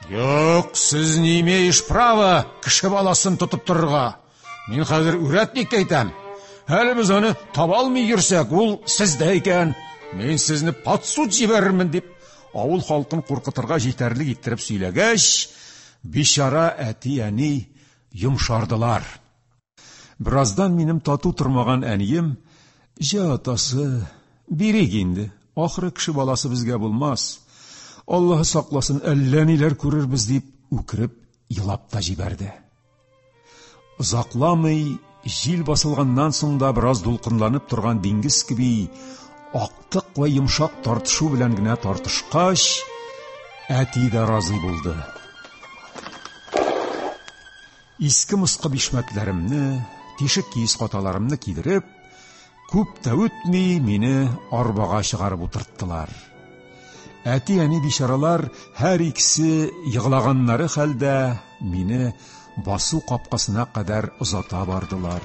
юк, сез не имеешь права кеше баласын тотып торырга. Мин хәзер үрәтник әйтәм. Әле без аны таба алмый йөрсәк, ул сездә икән. Мин сезне под суд җибәрермен дип, авыл халкын куркытырга җитәрлек иттереп сөйләгәч, бичара әти-әни йомшардылар. Бераздан минем тату тормаган әнием, "Җә, атасы, бирик инде, ахыры кеше баласы безгә булмас. Аллаһ сакласын, әллә ниләр күрербез" дип үкереп елап та җибәрде. Озакламый җил басылганнан соң да бераз дулкынланып торган диңгез кеби актык вә йомшак тартышу белән генә тартышкач, әти дә разый булды. Иске-москы бишмәтләремне, тишек киез каталарымны кидереп, күп тә үтми мине арбага чыгарып утырттылар. Әти-әни бичаралар һәр икесе еглаганнары хәлдә мине басу капкасына кадәр озата бардылар.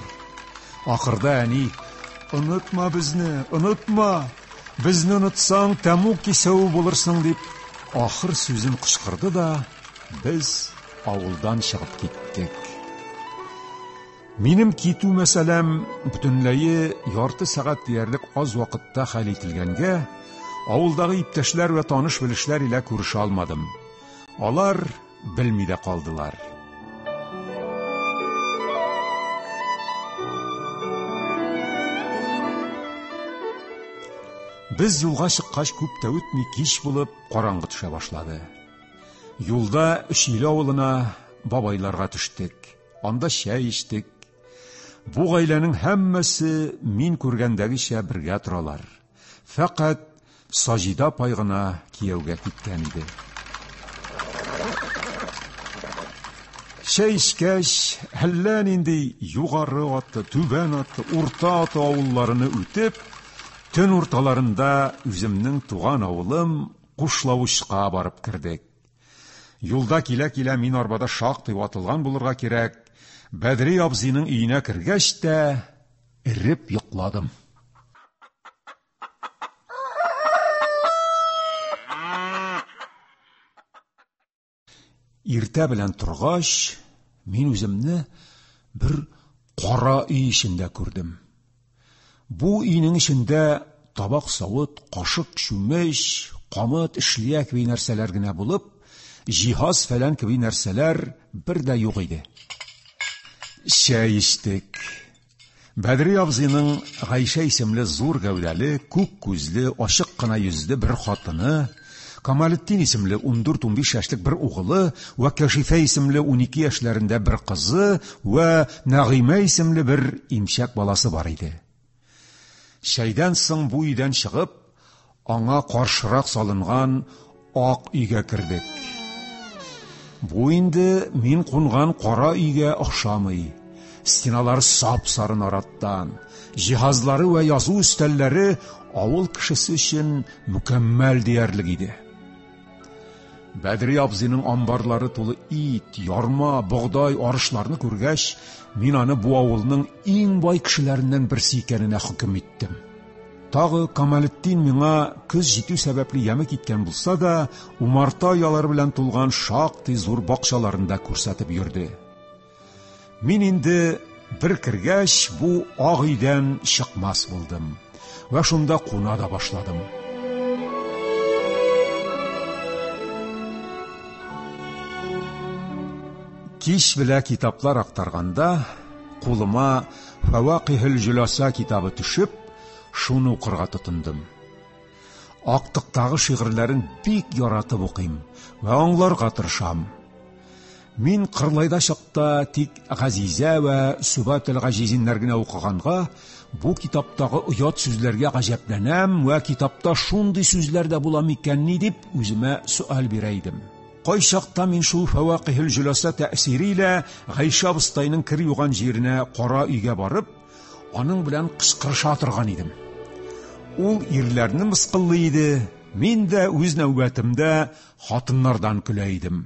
Ахырда әни: "Онытма безне, онытма! Безне онытсаң, тәмуг кисәве булырсың" дип, ахыр сүзен кычкырды да, без авылдан чыгып киттек. Минем китү мәсьәләм бөтенләе ярты сәгать диярлек аз вакытта хәл ителгәнгә, авылдагы иптәшләр вә таныш-белешләр илә күрешә алмадым. Алар белми дә калдылар. Без юлга чыккач күп тә үтми кич булып, караңгы төшә башлады. Юлда Өчиле авылына бабайларга төштек. Анда чәй эчтек. Бу гаиләнең һәммәсе мин күргәндәгечә бергә торалар. Фәкать Саҗидә апай гына кияүгә киткән иде. Чәй эчкәч, әллә нинди югары аты, түбән аты, урта аты авылларыны үтеп, төн урталарында үземнең туган авылым Кушлавычка барып кердек. Юлда килә-килә мин арбада шактый ватылган булырга кирәк, Бәдри абзыйның өенә кергәч тә, эреп йокладым. Иртә белән торгач, мин үземне бер кара өй эчендә күрдем. Бу өйнең эчендә табак-савыт, кашык-чүмеч, камыт, эшлия кеби нәрсәләр генә булып, җиһаз фәлән кеби нәрсәләр бер дә юк иде. Чәй эчтек. Бәдри абзыйның Гайшә исемле зур гәүдәле, күк күзле, ачык кына йөзле бер хатыны, Камалетдин исемле 14-15 яшьлек бер угылы вә Кәшифә исемле 12 яшьләрендә бер кызы вә Нәгыймә исемле бер имчәк баласы бар иде. Чәйдән соң бу өйдән чыгып, аңа каршырак салынган ак өйгә кердек. Бу инде мин кунган кара өйгә охшамый. Стеналары сап-сары нараттан, җиһазлары вә язу өстәлләре авыл кешесе өчен мөкәммәл диярлек иде. Бәдри абзыйның амбарлары тулы ит, ярма, богдай, арышларны күргәч, мин аны бу авылның иң бай кешеләреннән берсе икәненә хөкем иттем. Тагы Камалетдин миңа көз җитү сәбәпле яме киткән булса да, умарта оялары белән тулган шактый зур бакчаларын да күрсәтеп йөрде. Мин инде бер кергәч, бу ак өйдән чыкмас булдым вә шунда куна да башладым. Кич белә китаплар актарганда, кулыма Фәвакиһел җөләсә китабы төшеп, шуны укырга тотындым. Актыктагы шигырьләрен бик яратып укыйм вә аңларга тырышам. Мин Кырлайда чакта тик Газизә вә Сүбәтел Гаҗизиннәр генә укыганга, бу китаптагы оят сүзләргә гаҗәпләнәм вә китапта шундый сүзләр дә була микәнни дип үземә сөаль бирә идем. Кайчакта мин шул Фәвакиһел җөләсә тәэсире илә Гайшә абыстайның кер юган җиренә кара өйгә барып, аның белән кычкырыша торган идем. Ул ирләрне мыскыллый иде, мин дә үз нәүбәтемдә хатыннардан көлә идем.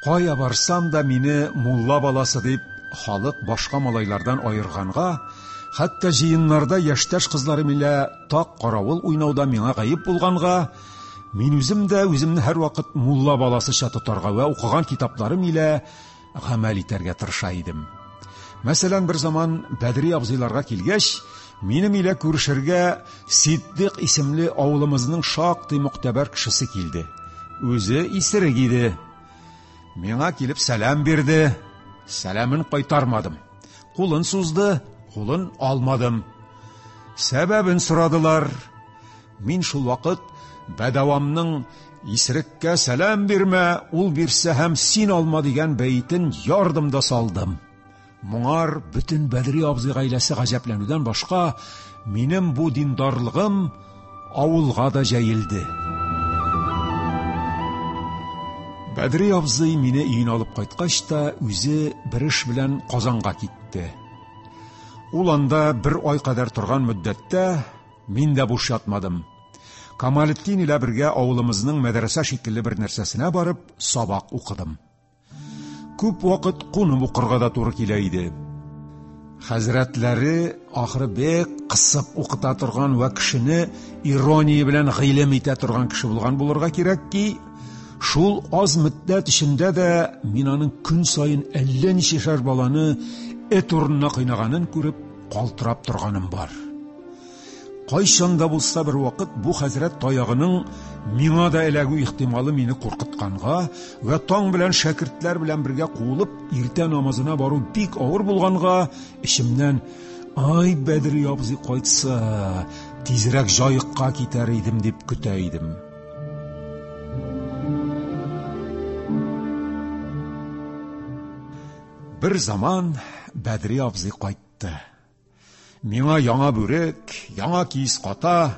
Кая барсам да мине мулла баласы дип халык башка малайлардан аерганга, хәтта җыеннарда яшьтәш кызларым илә так каравыл уйнауда миңа гаеп булганга, мин үзем дә үземне һәрвакыт мулла баласыча тотарга вә укыган китапларым илә гамәл итәргә тырыша идем. Мәсәлән, бер заман Бәдри абзыйларга килгәч, минем илә күрешергә Сиддык исемле авылымызның шактый мөктәбәр кешесе килде. Үзе исерек иде. Миңа килеп сәлам бирде. Сәламен кайтармадым. Кулын сузды, кулын алмадым. Сәбәбен сорадылар. Мин шул вакыт бәдәвамның Исереккә сәлам бирмә, ул бирсә һәм син алма дигән бәетен ярдым да салдым. Моңар бөтен Бәдри абзый гаиләсе гаҗәпләнүдән башка, минем бу диндарлыгым авылга да җәелде. Бәдри абзый мине өенә алып кайткач та, үзе бер эш белән Казанга китте. Ул анда бер ай кадәр торган мөддәттә мин дә буш ятмадым. Камалетдин илә бергә авылымызның мәдрәсә шикелле бер нәрсәсенә барып, сабак укыдым. Күп вакыт кунып укырга да туры килә иде. Хәзрәтләре ахыры бик кысып укыта торган вә кешене ирония белән гыйлем итә торган кеше булган булырга кирәк ки, шул аз мөддәт эчендә дә мин аның көн саен әллә ничәшәр баланы эт урынына кыйнаганын күреп калтырап торганым бар. Кайчан да булса бер вакыт бу хәзрәт таягының миңа да эләгү ихтималы мине куркытканга вә таң белән шәкертләр белән бергә куылып иртә намазына бару бик авыр булганга, эчемнән «Ай, Бәдри абзый кайтса, тизрәк Җаекка китәр идем» дип көтә идем. Бер заман Бәдри абзый кайтты. Миңа яңа бүрек, яңа киез ката,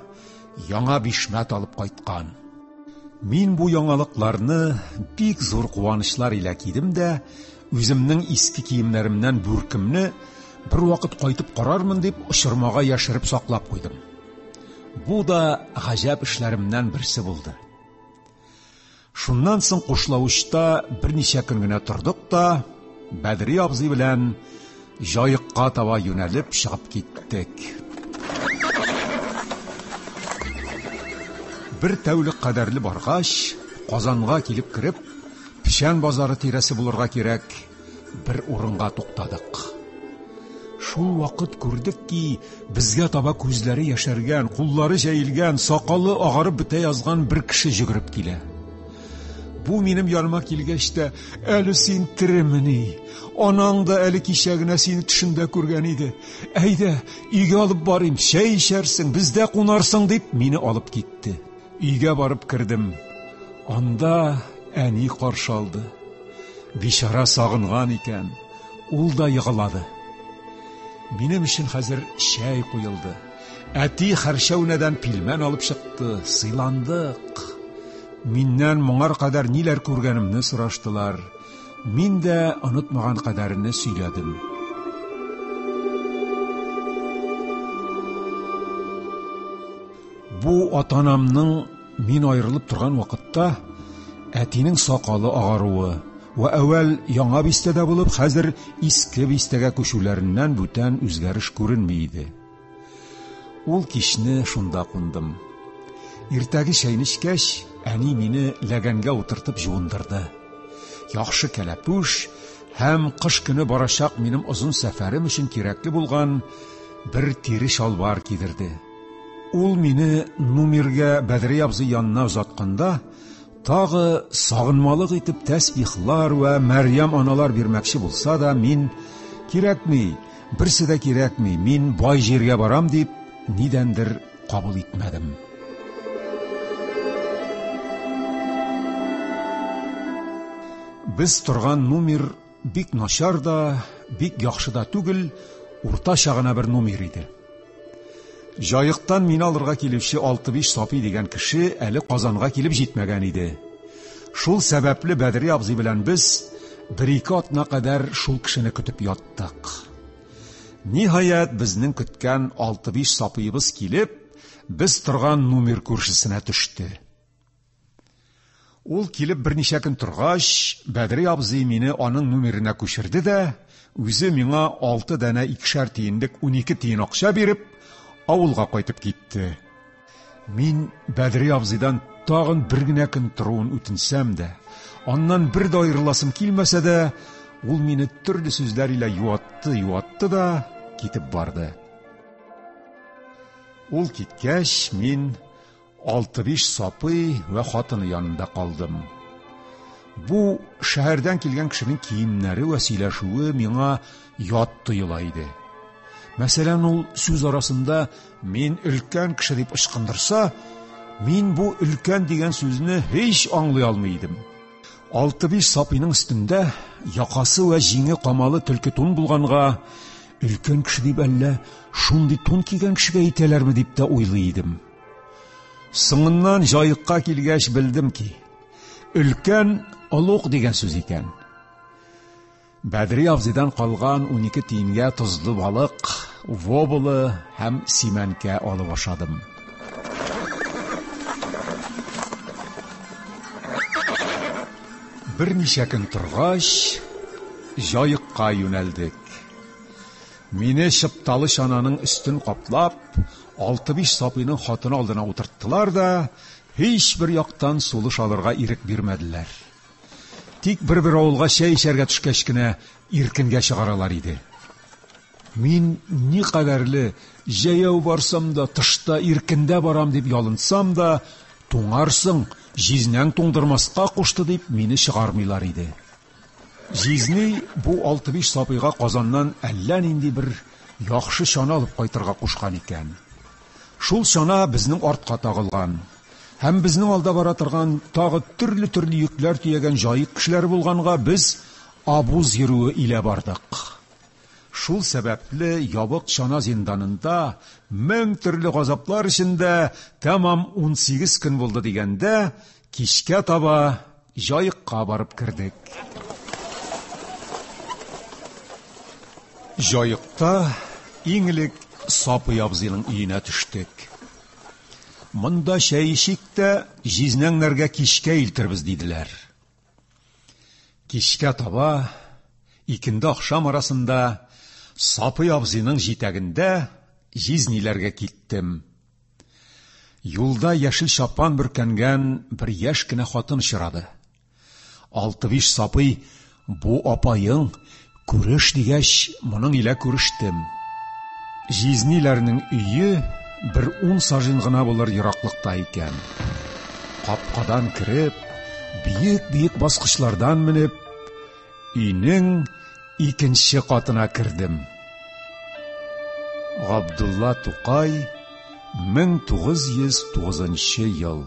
яңа бишмәт алып кайткан. Мин бу яңалыкларны бик зур куанычлар илә кидем дә, үземнең иске киемнәремнән бүркемне бер вакыт кайтып карармын дип очырмага яшереп саклап куйдым. Бу да гаҗәп эшләремнән берсе булды. Шуннан соң Кушлавычта берничә көн генә тордык та, Бәдри абзый белән Җаекка таба юнәлеп чыгып киттек. Бер тәүлек кадәрле баргач, Казанга килеп кереп, Печән базары тирәсе булырга кирәк, бер урынга туктадык. Шул вакыт күрдек ки, безгә таба күзләре яшәргән, куллары җәелгән, сакалы агарып бетә язган бер кеше җөгереп килә. Бу минем яныма килгәч тә, әле син теремени? Анаң да әле кичә генә сине төшендә күргән иде. Әйдә, өйгә алып барыйм, чәй эчәрсең, бездә кунарсың, дип мине алып китте. Өйгә барып кердем. Анда әни каршы алды. Бичара сагынган икән, ул да егылады. Минем өчен хәзер чәй куелды. Әти хәрчәүнәдән пилмән алып чыкты, сыйландык. Миннән моңар кадәр ниләр күргәнемне сораштылар. Мин дә онытмаган кадәрене сөйләдем. Бу ата-анамның мин аерылып торган вакытта әтинең сакалы агаруы вә әүвәл Яңа бистәдә булып, хәзер Иске бистәгә күчүләреннән бүтән үзгәреш күренми иде. Ул кичне шунда кундым. Иртәге чәйне эчкәч, әни мине ләгәнгә утыртып җуындырды. Яхшы кәләпүш һәм кыш көне барачак минем озын сәфәрем өчен кирәкле булган бер тире чалбар кидерде. Ул мине Нумиргә Бәдри абзый янына озатканда, тагы сагынмалык итеп тәсбихлар вә Мәрьям аналар бирмәкче булса да, мин кирәкми, Берсе дә кирәкми, мин бай җиргә барам дип, нидәндер кабул итмәдем. Без торган номер бик начар да, бик яхшы да түгел, уртача гына бер номер иде. Җаектан мине алырга килүче 6-5 Сапи дигән кеше әле Казанга килеп җитмәгән иде. Шул сәбәпле Бәдри абзый белән без бер-ике атна кадәр шул кешене көтеп яттык. Ниһаять, безнең көткән 6-5 Сапиебыз килеп, без торган номер күршесенә төште. Ул килеп берничә көн торгач, Бәдри абзый мине аның номерына күчерде дә, үзе миңа алты данә икешәр тиенлек 12 тиен акча биреп, авылга кайтып китте. Мин Бәдри абзыйдан тагын бер генә көн торуын үтенсәм дә, аннан бер дә аерыласым килмәсә дә, ул мине төрле сүзләр илә юатты, юатты да китеп барды. Ул киткәч, мин Алты-биш Сапый вә хатыны янында калдым. Бу шәһәрдән килгән кешенең киемнәре вә сөйләшүе миңа ят тоела иде. Мәсәлән, ул сүз арасында мин өлкән кеше дип ычкындырса, мин бу өлкән дигән сүзне һич аңлый алмый идем. Алты-биш Сапыйның өстендә якасы вә җиңе камалы төлке тун булганга, өлкән кеше дип әллә шундый тун кигән кешегә әйтәләрме дип тә уйлый идем. Соңыннан җаекка килгәч белдем ки, өлкән олуг дигән сүз икән. Бәдри абзыйдан калган 12 тиенгә тозлы балык, вобылы һәм симәнкә алып ашадым. Берничә көн торгач, Җаекка юнәлдек. Мине чыпталы чананың өстен каплап, алты-биш сапыйның хатыны алдына утырттылар да, һичбер яктан сулыш алырга ирек бирмәделәр. Тик бер-бер авылга чәй эчәргә төшкәч кенә иркенгә чыгаралар иде. Мин никадәрле җәяү барсам да, тышта иркендә барам дип ялынсам да, туңарсың, җизнәң туңдырмаска кушты дип мине чыгармыйлар иде. Җизни бу алты-биш сапыйга Казаннан әллә нинди бер яхшы чана алып кайтырга кушкан икән. Шул чана безнең артка тагылган. Һәм безнең алда бара торган тагы төрле-төрле йөкләр төягән җаек кешеләре булганга без абуз йөрүе илә бардык. Шул сәбәпле ябык чана зинданында мең төрле газаплар эчендә тәмам 18 көн булды дигәндә, кичкә таба Җаекка барып кердек. Җаекта иң элек Сапый абзыйның өенә төштек. Монда чәй эчик тә, җизнәңнәргә кичкә илтербез, диделәр. Кичкә таба, икенде ахшам арасында Сапый абзыйның җитәгендә җизниләргә киттем. Юлда яшел чапан бөркәнгән бер яшь кенә хатын очрады. Алты-биш сапый, бу апаең, күреш дигәч, моның илә күрештем. Җизниләрнең өе бер ун сажин гына булыр ераклыкта икән. Капкадан кереп, Биек-биек баскычлардан менеп, өйнең икенче катына кердем. Габдулла Тукай, 1909 ел.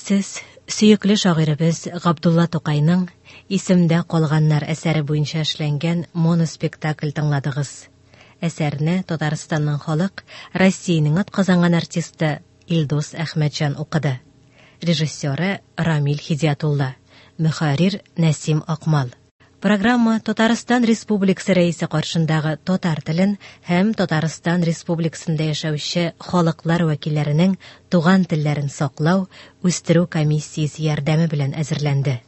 Сез сөекле шагыйребез Габдулла Тукайның Исемдә калганнар әсәре буенча эшләнгән моноспектакль тыңладыгыз. Әсәрне Татарстанның халык, Россиянең атказанган артисты Илдус Әхмәтҗан укыды. Режиссеры Рамил Хидиятулла, мөхәррир Нәсим Акмал. Программа Татарстан Республикасы Рәисе каршындагы татар телен һәм Татарстан Республикасында яшәүче халыклар вәкилләренең туган телләрен саклау, үстерү комиссиясе ярдәме белән әзерләнде.